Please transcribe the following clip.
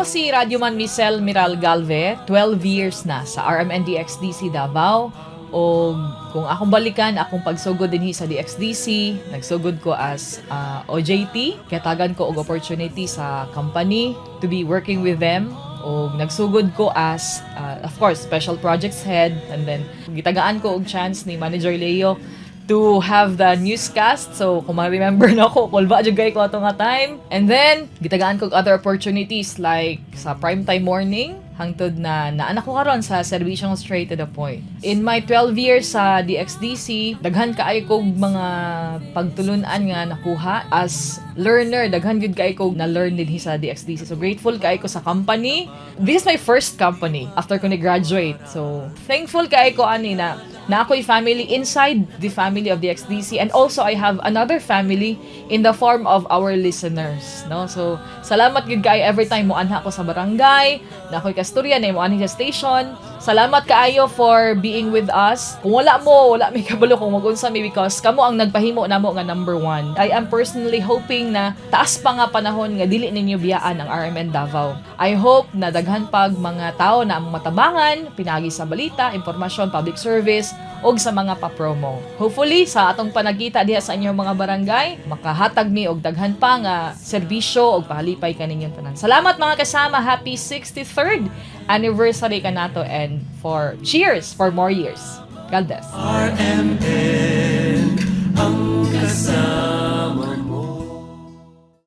si Radyoman Michelle Miral Galve, 12 years na sa RMN DXDC Davao. O kung akong balikan, akong pagsugod dinhi sa DXDC, nagsugod ko as OJT. Gihatagan ko og opportunity sa company to be working with them. O nagsugod ko as, of course, special projects head. And then, gitagaan ko og chance ni Manager Leo to have the newscast. So, kung ma-remember na ako, kulba jud kay ko ato nga time. And then, gitagaan ko og other opportunities like sa primetime morning, hangtod na naa na ko karon sa serbisyong Straight to the Point. In my 12 years sa DXDC, daghan kaayo kog mga pagtulunan nga nakuha as learner, daghan gyud kaayo kog na-learn dinhi sa DXDC. So grateful kaayo ko sa company. This is my first company after ko ni-graduate. So thankful kaayo ko ani na na ako'y family inside the family of the DXDC, and also I have another family in the form of our listeners, no? So salamat gyud kaayo every time mo anha ko sa barangay na ako'y kasturya na mo anhi sa station. Salamat kaayo for being with us. Kung wala mo, wala mi kabalo kung mag-unsa mi because kamo ang nagpahimo namo nga number one. I am personally hoping na taas pa nga panahon nga dili ninyo biyaan ang RMN Davao. I hope na daghan pag mga tao na among matabangan pinagi sa balita, impormasyon, public service og sa mga pa-promo. Hopefully sa atong panagkita diha sa inyong mga barangay, makahatag mi og daghan pa nga serbisyo og pahalipay kaninyong tanan. Salamat, mga kasama. Happy 63rd anniversary kanato and for cheers for more years. God bless. RMN ang kasama.